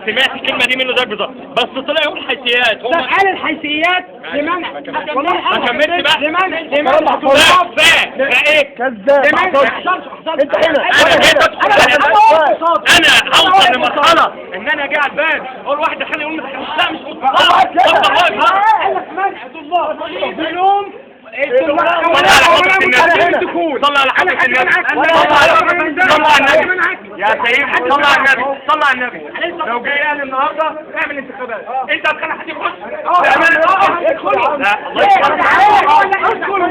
سمعت الكلمة دي منه زيك بالظبط، بس طلع يقول حيثيات. طب قال الحيثيات لمنع، والله ما كملتش بقى. لمنع ف ف فايه؟ كذاب. لمنع. ما حصلش. انت هنا. انا جيت ادخل، انا انا اوصل لمرحلة ان انا اجي على الباب اقول واحد دخلني يقول ما دخلش، لا مش طبعا كده. اتفضل واقف بره. قال لك منع طلاب بلوم. صلى على حضرة النبي، صلى على حضرة النبي، صلى على النبي يا سيدي، صلى على النبي، صلى على النبي. لو جه الاهلي النهارده اعمل انتخابات، انت هتخلي حد يخش؟ بأمانة؟ لا، الله يخليك. ادخل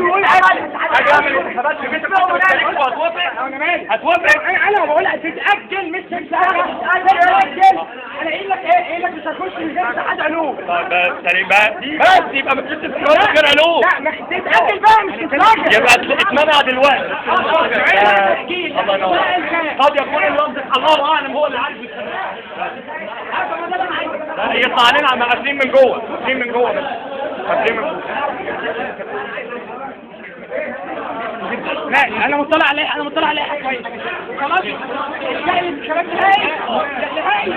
وقول. اجي اعمل انتخابات في بيتك وهتوافق؟ انا مالي؟ هتوافق؟ انا بقول لك تتاجل، مش تتاجل. انا قايل لك ايه؟ قايل لك مش هتخش من غير اتحاد علوم. طيب بس سليم بقى، بس يبقى ما فيش انتخابات غير علوم. لا، ما تتاجل بقى، مش تتاجل. يبقى اتمنع دلوقتي. الله ينور. قد يكون اللفظ الله اعلم، هو اللي عارف. لا، يطلع علينا عم قافلين من جوه، قافلين من جوه، بس قافلين من جوه. لا، انا مطلع عليه، انا مطلع عليه حاجة كويس. خلاص، الشغل الانتخابات نهائي نهائي.